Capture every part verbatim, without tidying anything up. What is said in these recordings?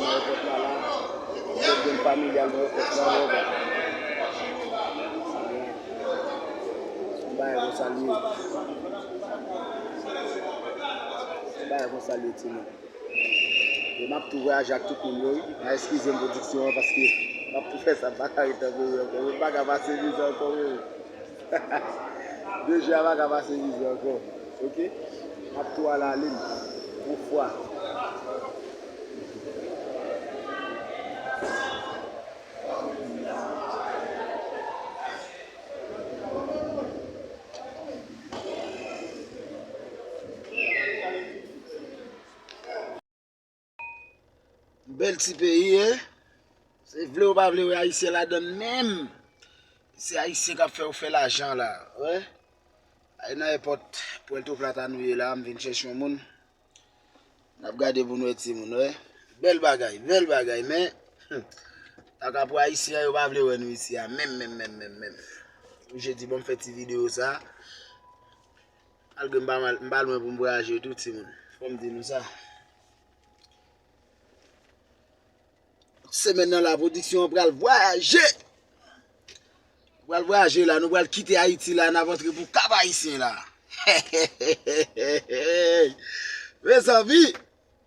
Nan èpòt la la, yon pwoblèm familyal nan èpòt la, bò, bò. Yon bagay konsa l ye. Yon bagay konsa l ye, timoun. E m ap tou vwayaje ak tout moun yo, wi. N a eskize m pwodiksyon an paske m ap tou fè sa, m pa ka ret nan peyi ankò. M pa ka pase viza ankò, wi. De jou a pa ka pase viza ankò. Oke? M ap tou al ale m. Yon fwa. Bèl ti peyi, en. Se vle ou pa vle, wè Ayisyen ladann menm. Se Ayisyen k ap fè ou fè lajan la, wè. Ay nan èpòt Puerto Plata nou ye la, m vin chèche yon moun. N ap gade pou nou wè timoun, wè. Bèl bagay, bèl bagay, men, hmm, ta ka pou Ayisyen yo pa vle wè nou isi a, menm, menm, menm, menm, menm. Oblije di, bon, m fè ti videyo sa. Malgre m pa mal, m pa lwen pou m vwayaje tou, timoun. Fò m di nou sa. Semèn nan la, pwodiksyon an pral vwayaje. Pral vwayaje la, nou pral kite Ayiti la, n ap antre pou Kap Ayisyen la. Mezanmi,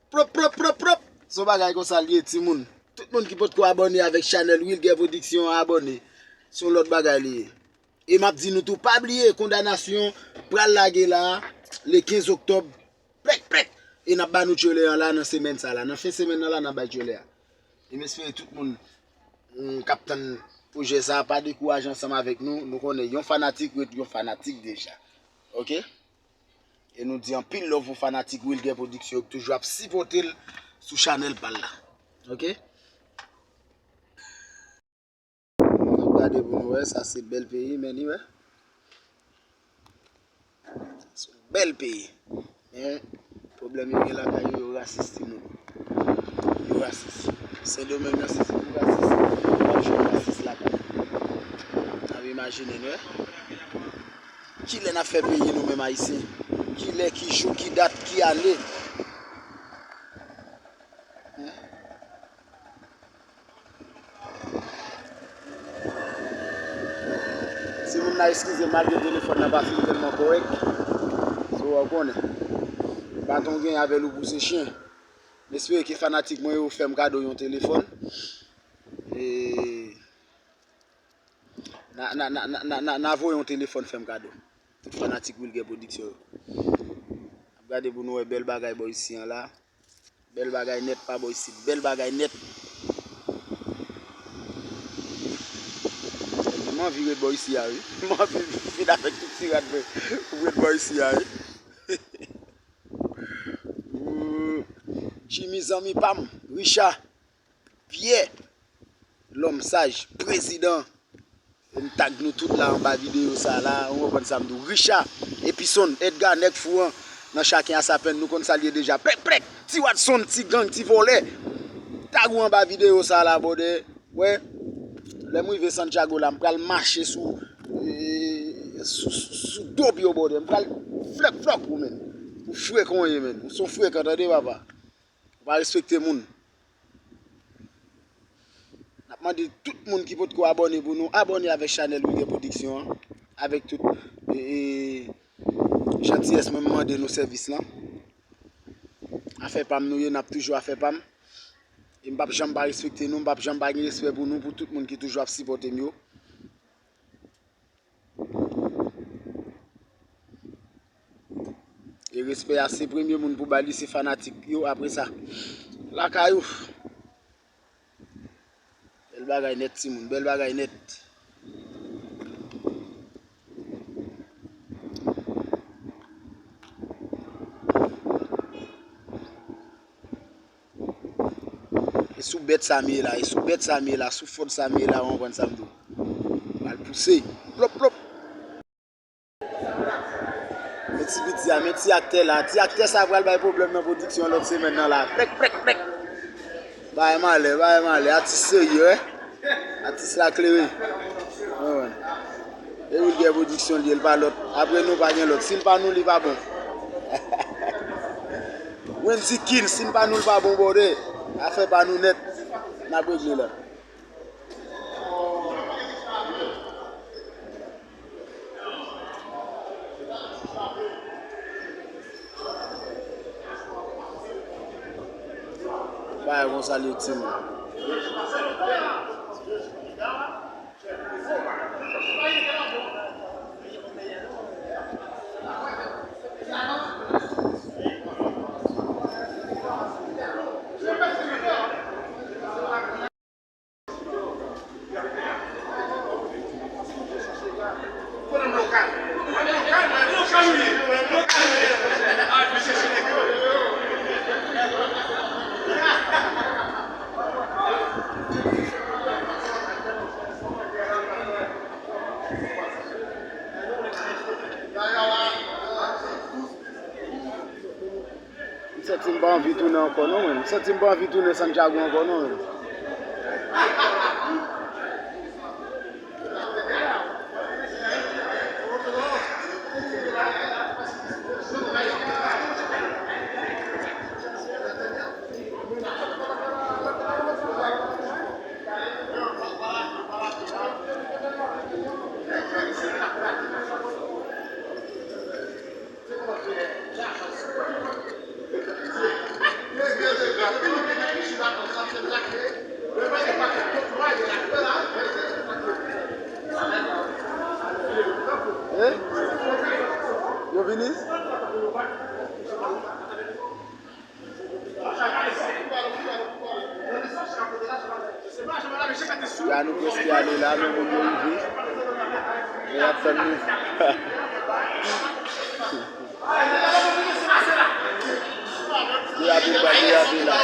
pwòp, pwòp, pwòp, pwòp. Se yon bagay konsa l ye, timoun. Tout moun ki potko abòne avèk chanèl Wilguer Production an, abòne. Se yon lòt bagay li ye. E m ap di nou tou, pa bliye, kondanasyon pral lage la, le kenz oktòb. Plèk, plèk! E n ap ba nou tjele an la nan semèn sa la. Nan fen semèn nan la, n ap bay tjele a. E m espere tout moun, mm, k ap tann pwojè sa a pa dekouraje ansanm avèk nou. Nou konnen yon fanatik ret yon fanatik deja. Oke? E nou di anpil love pou fanatik Wilguer Production yo ki toujou ap sipòte l sou chanèl pa l la. Oke? N ap gade pou nou wè, sa se bèl peyi, men li wè. Se yon bèl peyi. Men, pwoblèm yo gen lakay yo, yo rasis timoun. Yo rasis. Sendomeng nan se tou rasis. W ap jwenn rasis lakay. N ap imajine nou, wè. Kilè n ap fè peyi nou menm Ayisyen? Kilè, ki jou, ki dat, ki ane? Hein? Si moun nan eskize m, malgre telefòn nan pa fin tèlman kòrèk, so w konnen. Baton gen avè l ou pouse chen. M espere ke fanatik mwen yo fè m kado yon telefòn. E n a, n a, n a voye yon telefòn fè m kado. Tout fanatik Wilguer Production yo. N ap gade pou nou wè bèl bagay bò isi an la. Bèl bagay nèt pa bò isit. Bèl bagay nèt. M anvi ret bò isi a, wi. M anvi vin avèk tout ti rad mwen pou ret bò isi a, wi. Jimmy zanmi pa m, Richard, Pierre, lòm saj, prezidan. E m tag nou tout la anba videyo sa la, ou konprann sa m di w. Richard, Epison, Edgar, nèg fou an, nan chaken a sa penn, nou konn sa l ye deja. Plèk, plèk, ti Watson, ti gang, ti vòlè. Tag ou anba videyo sa la, brother. Wè, lè m rive Santiago la, m pral mache sou, e, sou, sou, sou do pye w, brother. M pral flèk flòk ou, menn. Ou frekan w ye, menn. Ou se yon frekan, tande, papa. Ou pa respekte moun. N ap mande tout moun ki potko abòne pou nou abòne avèk chanèl Wilguer Production an. Avèk tout, e, e, jantiyès mwen, m mande nou sèvis lan. Afè pa m nou ye, n ap toujou afè pa m. E m p ap janm pa respekte nou, m p ap janm pa gen respè pou nou, pou tout moun ki toujou ap sipòte m yo. E respè a, se premye moun pou ba li, se fanatik yo, apre sa lakay ou. Bèl bagay nèt, timoun, bèl bagay nèt. E sou bèt sa m ye la, e sou bèt sa m ye la, sou fòd sa m ye la, ou konprann sa m di w. M al pouse. Plop, plop. Men ti piti a, men ti aktè la. Ti aktè sa pral bay pwoblèm nan pwodiksyon lòt semèn nan la. Plèk, plèk, plèk. Bay malè, bay malè. Atis serye, wi. Atis la klere. Ou konprann? E Wilguer Production li ye, l pa lòt. Apre nou, pa gen lòt. Si l pa nou, li pa bon. Wendy Kin, si l pa nou, l pa bon, brother. Afè pa nou nèt, n ap regle la. Bagay konsa l ye, timoun. M santi m pa anvi tounen ankò non, mwen. M santi m pa anvi tounen Santiago ankò non, mwen. Eh? Yo vini? Ya nou prèske ale la, men moun yo rive. Men y ap tann nou. Li ap vin, li ap vin la.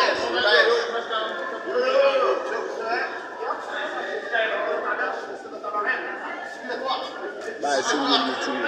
Bay serye li timoun.